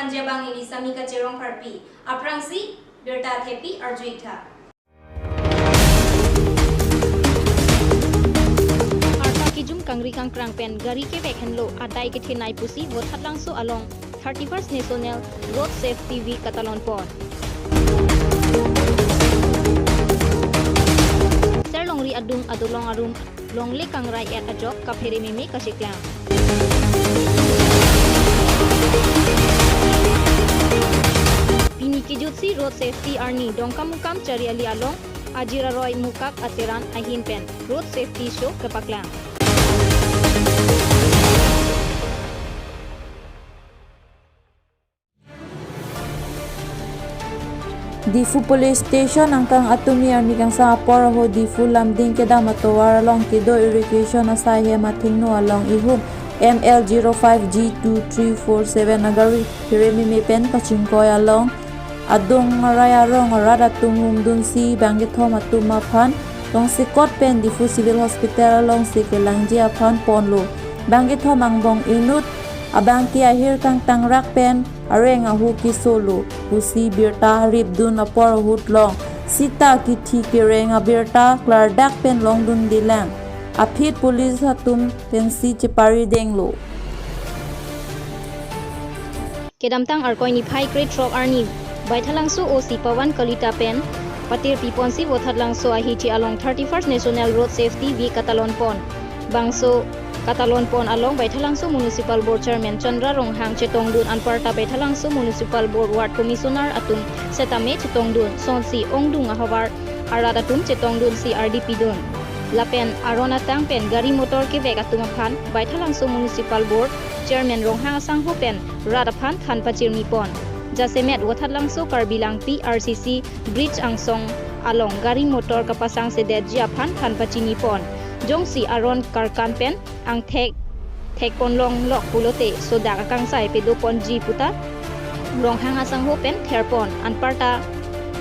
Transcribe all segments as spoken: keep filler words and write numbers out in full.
Jabang ili Sami Kacherong Pharpi. Aphrangsi birta thepi arju-ik tha. Arta kijum kangri kangkrang pen gari kevek henlo adai kethenei pusi Vothatlangso along thirty-first National Road Safety Week katalon pon. Serlongri adung adolong arum longle kangrai-et ajok kaphere meme kacheklang. Pini kejutsi Road Safety arni Dongkamukam Chariali along Ajir Aroi Mukak Ateran ahin pen Road Safety Show kepaklang. Diphu Police Station angkang atumi arni kangsam apor ahut Diphu Lumding kedam atovar along kedo irrigation asai hem athengno along ihum M L zero five G two three four seven agari phere meme pen kachingkoi along adung arai arong arat atum humdunsi bangkethom atum aphan tongsekot pen Diphu Civil Hospital alongsi kelangji aphan ponlo. Bangkethom angbong inut abangke ahir kangtangrak pen areng ahu kesolo pusi birta ripdun apor ahut long sita kithi kereng abirta klardak pen longdundelang. Aphi police atum pensi chepari denglo. Kedamtang Arkoi niphai krethrok arni Baithalangso O C Pawan Kalita pen patir piponsi Vothatlangso ahithi along thirty-first National Road Safety Week katalon pon. Bangso katalon pon along Baithalangso Municipal Board Chairman Chandra Ronghang chetongdun, anparta Baithalangso Municipal Board Ward Commissioner atum setame chetongdun, sonsi ongdung ahavar arat atum chetongdunsi ardi pidun. Lapen aron atang pen gari motor kevek atum aphan Baithalangso Municipal Board Chairman Ronghang asangho pen rat aphan than pachirmi pon. Jasemet Vothatlangso Karbi Langpi R C C Bridge angsong along gari motor kapasangsedetji aphan than pachini pon. Jongsi aron karkan pen angthek thekpon longlok pulote sodak akangsai pedoponji puta Ronghang asangho pen therpon. Anparta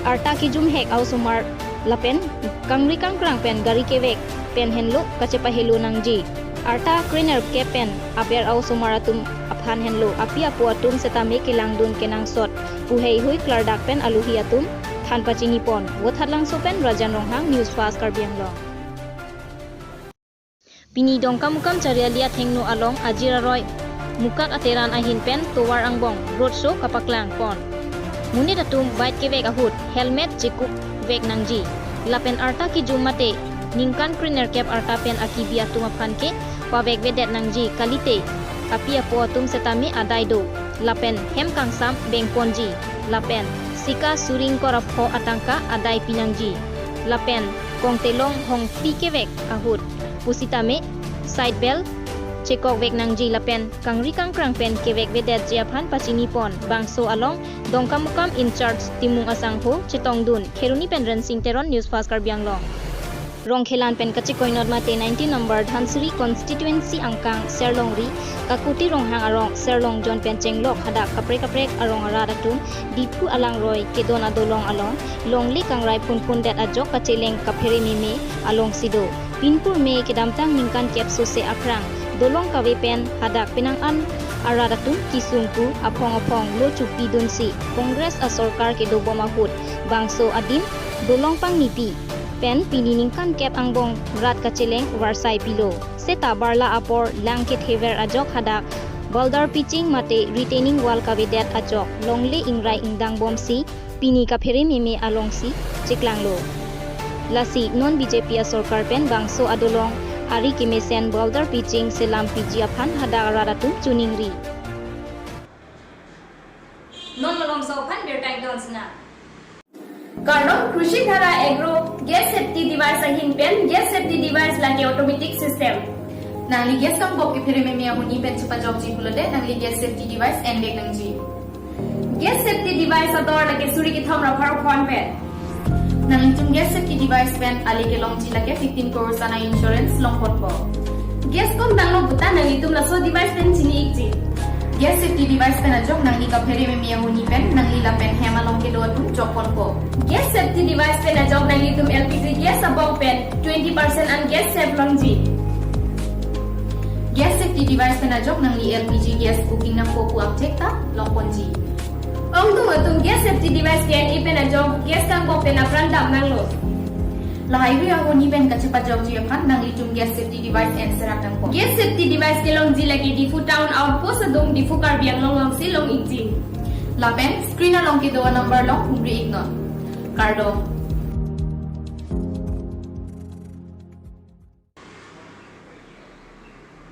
arta kijumhek a-osomar lapen kangri kangkrang pen gari kevek pen henlo kachepahelo nangji. Arta krenerkep pen aber a-osomar atum aphan henlo api apo atum setame kelangdun kenangsot pu heihui klardak pen aluhi atum than pachini pon. Vothatlangso pen Rajan Ronghang, News Fast Karbi Anglong. Pini Dongkamukam Chariali athengno along Ajir Aroi Mukak Ateran ahin pen tovar angbong road show kapaklang pon. Monit atum bike kevek ahut helmet chekup vek nangji. Lapen arta kijum mate ningkan krenerkep arta pen akibi atum aphan ke pavekvedet nangji, kalite api apo atum setame adai do. Lapen hem kangsam bengponji. Lapen sika suring kor apho atangka adai pinangji. Lapen kongtelong hongpi kevek ahut pusitame side belt chekok vek nangji lapen kangri kangkrang pen kevekvedetji aphan pachini pon. Bangso along Dongkamukam in charge Timung asangho chetongdun. Kheroni pen Rensing Teron, News Fast Karbi Anglong. Rongkhelan pen kachekoinot mate nineteen number Dhansiri constituency angkang Serlongri Kakuti Ronghang arong Serlongjon pen chenglok hadak kaprek kaprek arong arat atum Diphu alangroi kedon adolong along longle kangrai phunphundet ajok kacheleng kaphere meme alongsi do. Pinpur me kedamtang ningkan kep sose aphrang dolong kave pen hadak penang an arat atum kisung pu aphong aphong lo chupidunsi Congress asorkar kedobom ahut bangso adim dolong pangnipi pen pini ningkan kep angbong rat kacheleng varsai pilo. Seta barla apor lang kethever ajok hadak boulder pitching mate retaining wall kavedet ajok longle ingrai ingdang bomsi pini kaphere meme alongsi cheklanglo. Lasi non B J P asorkar pen bangso adolong ari kemesen boulder pitching selam piji aphan hadak arat atum choningri. Non malomso aphan birta ingdon sina. Kardom, Krushi Dhara Agro gas safety device ahin pen, gas safety device lake automatic system. Nangli gas kambok kephere meme ahuni pen chepajokji pulote nangli gas safety device envek nangji. Gas safety device ador lake suri kethom ra pharo phongo pen. Nanglitum gas safety device pen ale kelongji lake fifteen crores ana insurance longponpo. Gas kom tanglo puta nanglitum laso device pen chini-ikji. Gas safety device pen ajok nangli kaphere meme ahuni pen nangli lapen hem along kedo atum jokponpo. Gas safety device pen ajok nanglitum L P G gas abok pen twenty percent an gas save longji. Gas safety device pen ajok nangli L P G gas booking nangpo pu update ta longponji. Longdung atum gas safety device ke-en-e pen ajok gas kangkok pen apran dam nanglo. Lahai hui ahoni pen kachepajokji aphan nanglitum gas safety device en serak nangpo. Gas safety device kelongji lake Diphu Town Outpost adung Diphu Karbi Anglong alongsi long-ikji. Lapen screen along kedo a-number along humri-iknon. Kardom.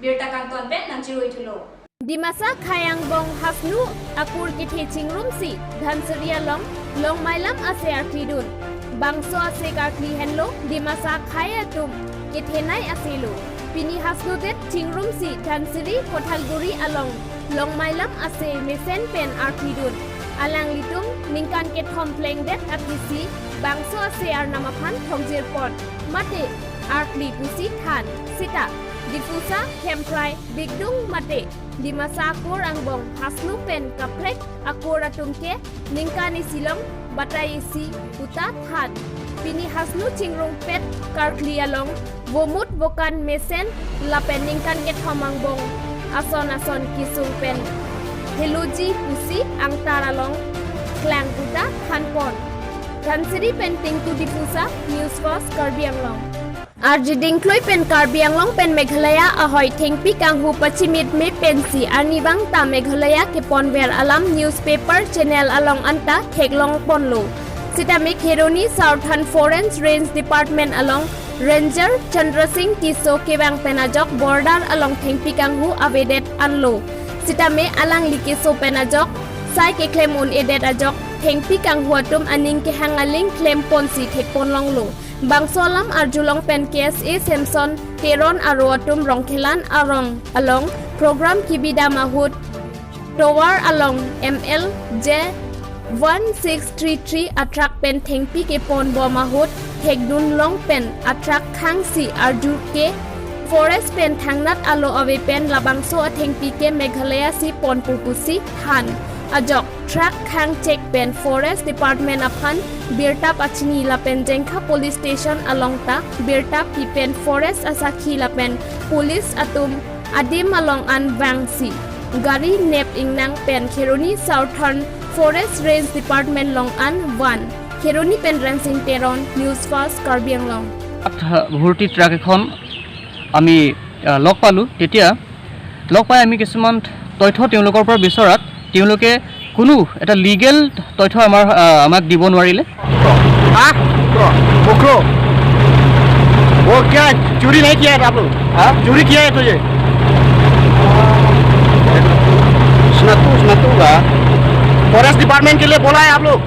Birta kangton pen nangchiruithulo. Dimasa akhei angbong hasnu akur kethe chingrumsi Dhansiri along longmailam ase arklidun. Bangso ase karkli henlo Dimasa akhei atum kethenei aselo. Pini hasnudet chingrumsi Dhansiri Kothalguri along longmailam ase mesen pen arklidun. Alanglitum ningkan kethom plengdet aphisi bangso ase arnam aphan thokjirpon mate arkli pusi than. Sita Diphusa, Khemprai, Bikdung mate Dimasa akur angbong hasnu pen kaprek akur atum ke ningkan isi along batai isi puta than. Pini hasnu chingrumdet karkli along vomut vokan mesen lapen ningkan kethom angbong ason ason kesung pen heloji pusi angtar along klang puta thanpon. Dhansiri pen Tinku Diphusa, News First Karbi Anglong. Arjuding klui pen Karbi Anglong pen Meghalaya ahoi thengpi kanghu pachimit me pensi arnivang ta Meghalaya keponver alam newspaper channel along anta theklongponlo. Sitame Kheroni Southern Forest Range Department along Ranger Chandra Singh Tisso kevang pen ajok border along thengpi kanghu avedet anlo. Sitame alangli keso pen ajok sai keklem un-edet ajok thengpi kanghu atum aning kehang aling klemponsi thekponlonglo. Bangso alam arjulong pen K S A Samson Teron aro atum Rongkhelan arong along program kebidam ahut tovar along M L J one six three three atruck pen thengpi keponbom ahut thekdunlong pen atruck khangsi arju ke forest pen thangnat alo ave pen labangso athengpi ke Meghalaya si ponpo pusi than. Ajok truck khang check pen Forest Department aphan birta pachini lapen Jengkha Police Station along ta birta pi pen forest asakhi lapen police atum adim along an vangsi gari nep ingnang pen Kheroni Southern Forest Range Department along an van. Kheroni pen Rensing Teron, News First Karbi Anglong. তাত ভৰ্তি ট্ৰাক এখন আমি আহ, লগ পালোঁ। তেতিয়া লগ পাই আমি কিছুমান তথ্য তেওঁলোকৰ পৰা বিচৰাত তেওঁলোকে কোনো এটা লিগেল তথ্য আমাৰ আহ, আমাক দিব নোৱাৰিলে। हाँ? बोखरो। वो क्या है? चोरी नहीं किया है आप लोग? हाँ? चोरी किया है तो ये? स्नातु, स्नातु का। फॉरेस्ट डिपार्टमेंट के लिए बोला है आप लोग?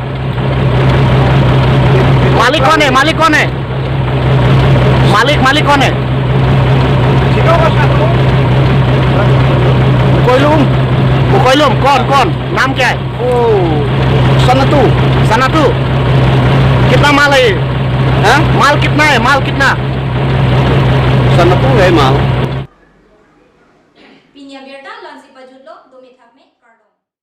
मालिक कौन है? मालिक कौन है? मालिक, मालिक कौन है? कोयलुम, कोयलुम, कौन, कौन? नाम क्या है? ओ, सनातु। सनातु। कितना माल है ये? हाँ? माल कितना है? माल कितना? सनातु है माल।